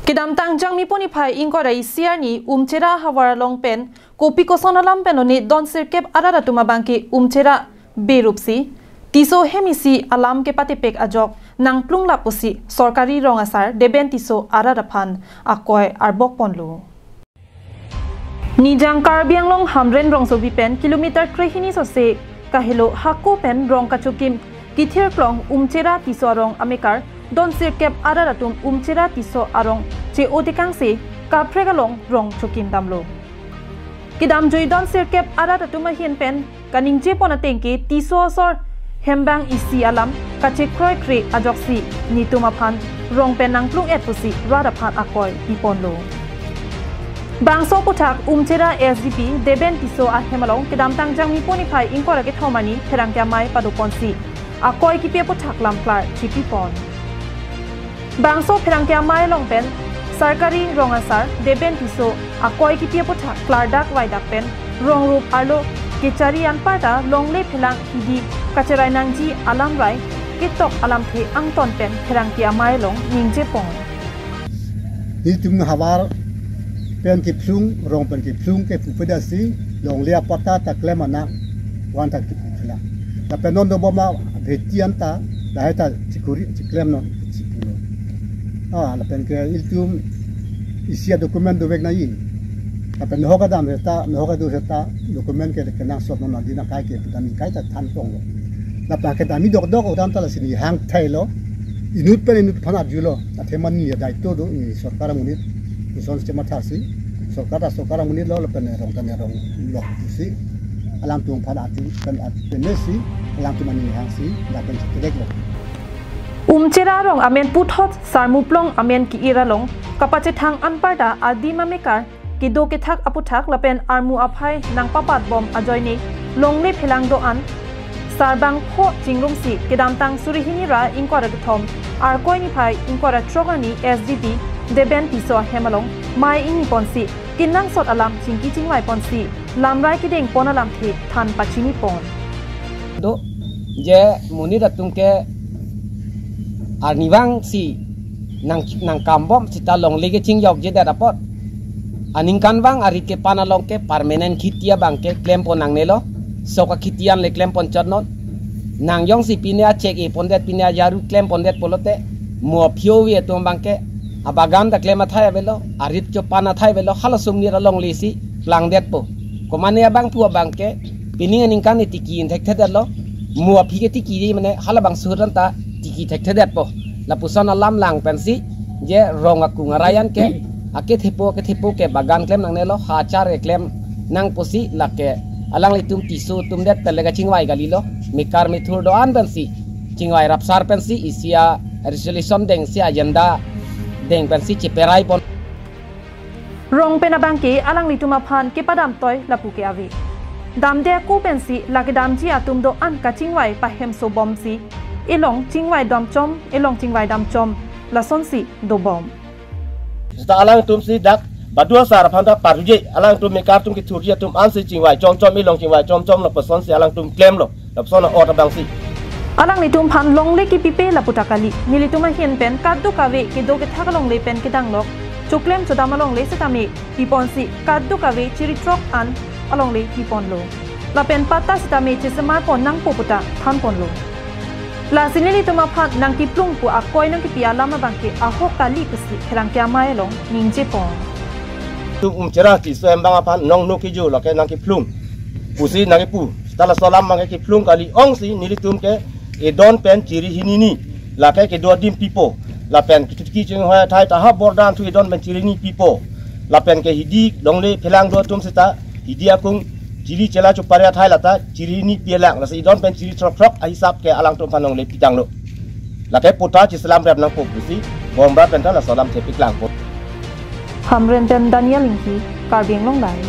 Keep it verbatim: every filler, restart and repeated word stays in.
Kedamtang Jangmi pon iphai ingkoi ra isi arni Umchera havar along pen kopi koson alam pen lone don sirkep arat atum abangke Umchera berupsi Tisso hem isi alam kepatepek ajok nangplung lap pusi sorkari rong asar Deben Tisso arat aphan akoi arbok ponlo. Nijang Karbi Anglong Hamren rongsopi pen kilometer krehini sose kahelo hako pen rong kachokim kithir klong Umchera Tisso arong amekar don sirkep arat atum Umchera Tisso arong che-o tekangsi kaprek along rong chokim damlo. Kedamjui don sirkep arat atum ahin pen kaningje pon ateng ke Tisso asor hembang isi alam kachekroi kre ajoksi netum aphan rong pen nangplung et pusi rat aphan akoi piponlo. Bangso aphuthak Umchera S D P Deben Tisso ahem along kedamtang Jangmi pon iphai ingkoi ra kethom arni pherangke amei padoponsi akoi kipi aphuthak lam klar chipipon. Bangso pherangke amei along pen sorkari rong asar Deben Tisso akoi kipi aphuthak klardak vaidak pen rong rup arlo kechari anparta longle phelang hidi kacherai nangji alam rai ketok alamthe angton pen pherangke amei along ningje pon. Netum havar pen kephlung, rong pen kephlung ke pupedet si longle apatta ta klem anang, wan ta kipu phelang. Lapen non dobom abheti anta lahai ta chikuri chiklem non chipulo. Ah, lapen ke ilitum isi adocument dovek nangji. Lapen nohok adam seta, nohok adu seta document ke kenangsot non adi nangkai ke kedam kai ta than tonglo. Lapen kedam dokdok odam ta lasi nihang thailo. Inut pen inut aphan arjulo. Athe mani ya daito do, ni sorkar amonit. Koson si mathasi. Sorkar ta sorkar amonit lo, lapen rong ta ne rong lo si. Alangtum aphan ati pen at penesi, alangtum mani hangsi, lapen si kedeklo. Umchera arong amen puthot Sarmuplong amen ki-ir along kapachethang anparta adim amekar kedo kethak aphuthak lapen armu aphai nangpapat bom ajoine longle phelang do-an sarbang pho chingrumsi kedamtang suri hini ra ingkoi ra kethom Arkoi niphai ingkoi ra throk arni S D P Deben Tisso ahem along mei ingni ponsi kenangsot alam chingki chingvai ponsi lamrai kedeng pon alamthe than pachini pon. Do je monit atum ke arnivang si nang nangkambom seta longle kechingjokje det apot. Aningkanvang arit kepan along ke permanent khiti abang ke klem pon nangnelo. Sok akhiti an le klem pon chot non. Nang jongsi pine achek e pondet pine ajaru klem pondet pulote mo aphi ove atum abang ke abagan ta klem athai avelo, arit chopan athai avelo, hala sumnir alongle si plangdetpo. Komane abangphu abang ke pining aningkan ni tiki in thekthedetlo. Mo aphi ke tiki di mane halabangso ran ta tiki thekthedetpo. Lapuson alam lang pensi je rong akung arai an ke akethepo akethepo ke bagan klem nangnelo, ha achar ke klem nang pusi lake alanglitum Tisso atum det pen le kachingvai kalilo. Mekar methur do-an pensi chingvai rapsar pensi isi a-resolution dengsi agenda deng pensi cheperai pon. Rong pen abang ke alanglitum aphan kepadam toi lapu ke ave. Damde ako pensi lake damji atum do-an kachingvai pahemso bomsi elong chingvai damchom, elong chingvai damchom lasonsi dobom. Seta alangtum si dak Badu asar aphan ta paruje, alangtum mekar atum kethurji atum ansi chingvai chomchom, elong chingvai chomchom lapusonsi alangtum klemlo. Lapuson a-ot abangsi. Alanglitum aphan longle kipipe lapu ta kali. Nelitum ahin pen kadokave kedo kethak alongle pen kedanglok choklem chodam alongle setame piponsi kadokave chiri throk an alongle piponlo. Lapen patta setame chesemar pon nangpo pu ta than ponlo. Lasi nelitum aphan nangkiplung pu akoi nangkipi alam abang ke ahok kali pusi pherangke amei along ningje pon. Tum Umchera Tisso embang aphan nong nuk kijo lake nangkiplung pusi nangkipu. Seta laso alam abang ke kiplung kali ongsi nelitum ke edon pen chiri hini ni lake kedo adim pipo. Lapen ketiki chinghoi athai ta ha bordan thu edon pen chiri ni pipo. Lapen ke hidi longle phelang do atum seta hidi akung chiri chela chopare athai lata chiri ni pilang, lasi edon pen chiri throk throk ahisap ke alangtum aphan longle pitanglo. Lake patta cheselam rep nangpo pusi Bomra pen ta laso alam chepiklangpo. Hamren pen Daniel Ingti, Karbi Anglong Live.